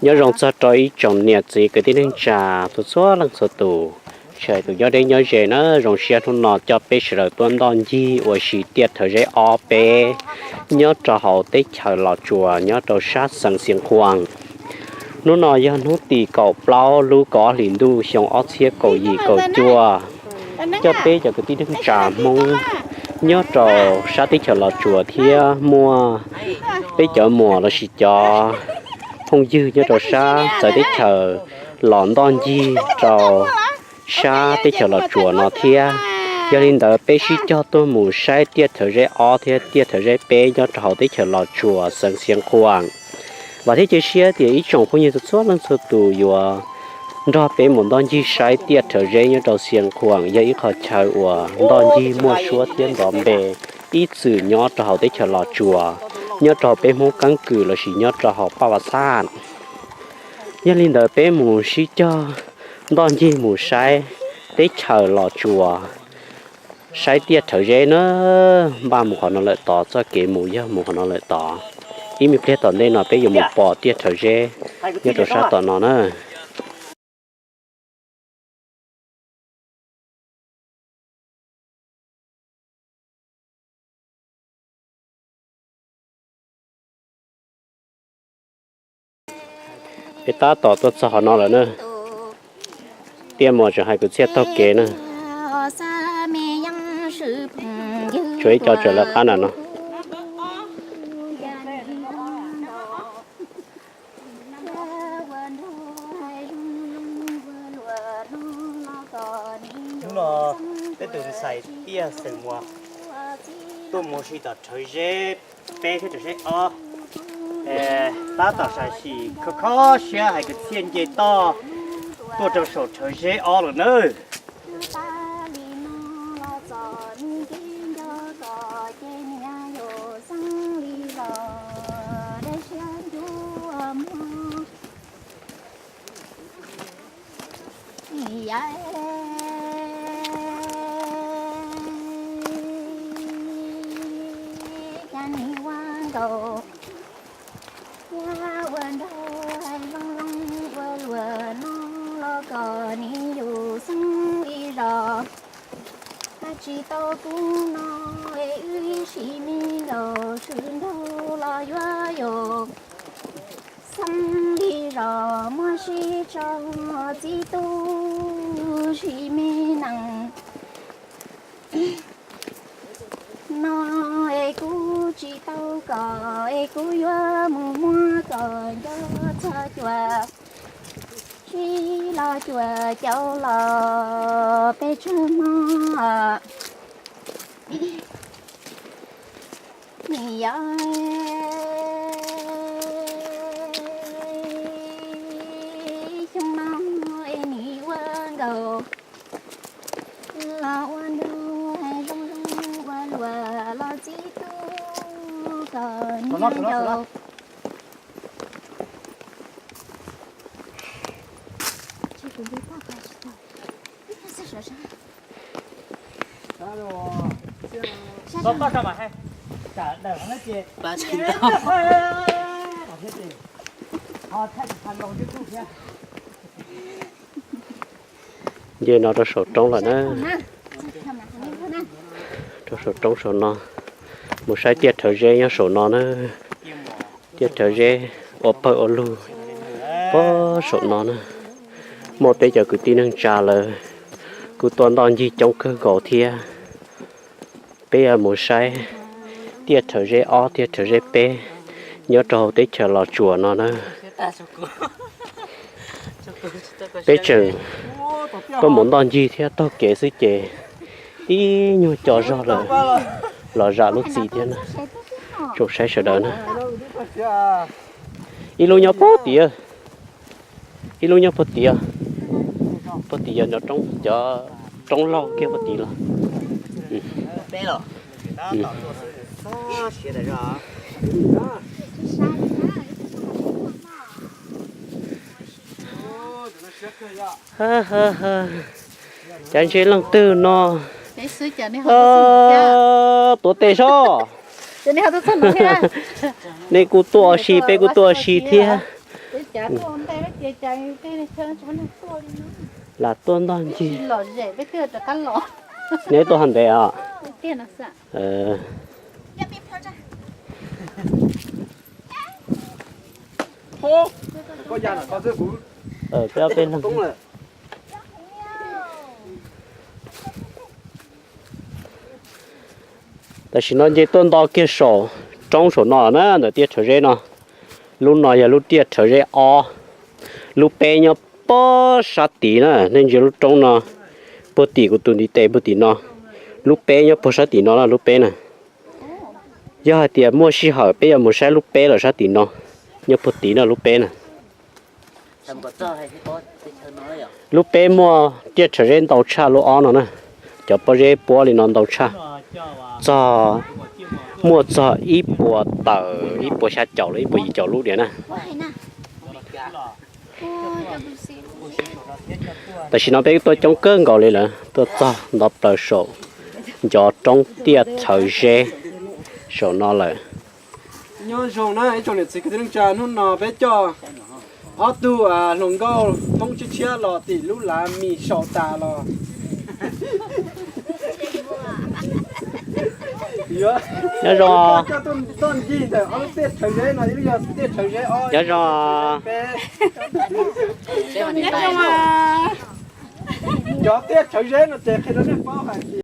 Nyob zoo txog rau ib tsoom niam txiv kwv tij neej tsa txhua txhua leej txhua tus, tsis hais tus nyob deb nyob ze na, zoo siab hnub no coj peb sawv daws tuaj ntoj ncig ua si tiaj rhawv zeb ob peb nyob rau hauv teb chaws Los Tsuas nyob rau sab xeev Xiav Khuam. Hnub no yog hnub tim kaum plaub lub kaum ob hlis ntuj xyoo ob txhiab kaum yim kaum cuaj. Coj peb cov kwv tij neej tsa Hmoob nyob rau sab teb chaws Los Tsuas thiab muaj peb cov muam lossis cov phooj ywg nyob rau sab txawv teb chaws los ntoj ncig rau sab teb chaws Los Tsuas no thiab. Yog li ntawd peb sib cog tuaj mus saib tiaj rhawv zeb ob thiab tiaj rhawv zeb peb nyob rau hauv teb chaws Los Tsuas xeev Xiav Khuam. Vam thiab cia siab tias ib tsoom phooj ywg txhua txhua leej txhua tus yuav nrog peb mus ntoj ncig saib tiaj rhawv zeb nyob rau Xiav Khuam, yog ib qho chaw uas ntoj ncig muaj suab thiab nrov npe ib txwm nyob rau hauv teb chaws Los Tsuas, nyob rau hauv peb Hmoob keeb kwm lossis nyob rau hauv Paj Vas Xaj. Yog li ntawd peb mus sib cog ntoj ncig mus saib teb chaws Los Tsuas, saib tiaj rhawv zeb na. Npaj mus qhov no lawm tod, txoj kev mus yog mus qhov no lawm tod. Ib me pliag tom ntej no peb yuav mus pom tiaj rhawv zeb nyob rau sab tom no na. Peb tab tom tuaj txog qhov no lawm na. Tiaj Muas tseem hais kwv txhiaj taug kev na. Tshuav ib co tseem lawv qab nram no. Hnub no peb tus ntxhais Tiaj Xeem Muas tuaj mus si tom rhawv zeb peb thiab rhawv zeb ob. Tab tom sam sim kho kho siab hais kwv txhiaj nce toj tuaj rau saum rhawv zeb ob lawm nawb. Cas nim ua nkaus, ua ua nraug zoo zoo ua luam no los kom nim yus xeeb li zos. Hais tsis tau kuv no es wb sim me nkaus swm nraug los yuav yus xeeb li zos muab sib tso txiv tub sim me nees. No es kuv tsis tau kom es kuv yuav mus muab kom nco txog cuam, sib los cuam caum los peb tsawg hmo. Nim yog xyoo no es nim ua nkaus, los ua nraug zoo zoo ua luam los txiv tub kom nyiam ncaus. Nce no rau saum roob lawm na. Rau saum roob saum no, mus saib tiaj rhawv zeb nyob saum no na. Tiaj rhawv zeb ua pawg ua lug pog saum no na. Muaj peb cov kwv tij neej tsa lawv kuj tuaj ntoj ncig coob kawg nkaus thiab. Peb yuav mus saib tiaj rhawv zeb ob, tiaj rhawv zeb peb nyob rau hauv teb chaws Los Tsuas no na. Peb tseem tuaj mus ntoj ncig thiab taug kev xwb ces ib nyuag co zog lawm los zam lub txim thiab na. Tsoom saib sawv daws na. Ib lub nyob pog tid, ib lub nyob pog tid, pog tid yog cov roob laug kiag pog tid los. Cas ntse leej twg no tuav tes sob. Nej kuj tuaj ua si, peb kuj tuaj ua si thiab. Cas tuaj ua ntej ces cas tej chaw tsis muaj neeg tuaj li no. Lam tuaj ntog ncig. Los zem peb twb rov qab los. Neb tuaj ho ntev os? Tiag no xwb. Peb ob peb leeg. Tam sim no nce tuaj nto kiag saum roob saum no na, ntawm tiaj Rhawv Zeb no. Lub no yog lub tiaj Rhawv Zeb ob. Lub peb nyob puag sab tid na, nej ntsia lub roob no puag tim kuv tus ntiv tes puag tim no. Lub peb nyob puag sab tim no na, lub peb na. Yog hais tias muaj sij hawm peb yuav mus saib lub peb los sab tim no, nyob puag tid no lub peb na. Lub peb muaj tiaj Rhawv Zeb ntau tshaj lub ob no na. Cov pob zeb puab li no ntau tshaj. Txog, muaj txog ib puas tawm ib puas xya caum los ib puas yim caum lub diam na. Tam sim no peb tuaj coob kawg nkaus li lawm, tuaj txog nto plaws saum ncov roob tiaj Rhawv Zeb saum no lawm. Nyob zoo na ib tsoom niam txiv kwv tij neej tsa, hnub no peb coj ob tug hluas nkauj Hmoob tshiab tshiab los tim lub lav mis sau tas los. Nyob zoo. Coj tuaj ncig ntawm ob lub tiaj Rhawv Zeb no, ib lub yog tiaj Rhawv Zeb ob, nyob zoo. Cov tiaj Rhawv Zeb no ces qhia rau nej paub hais tias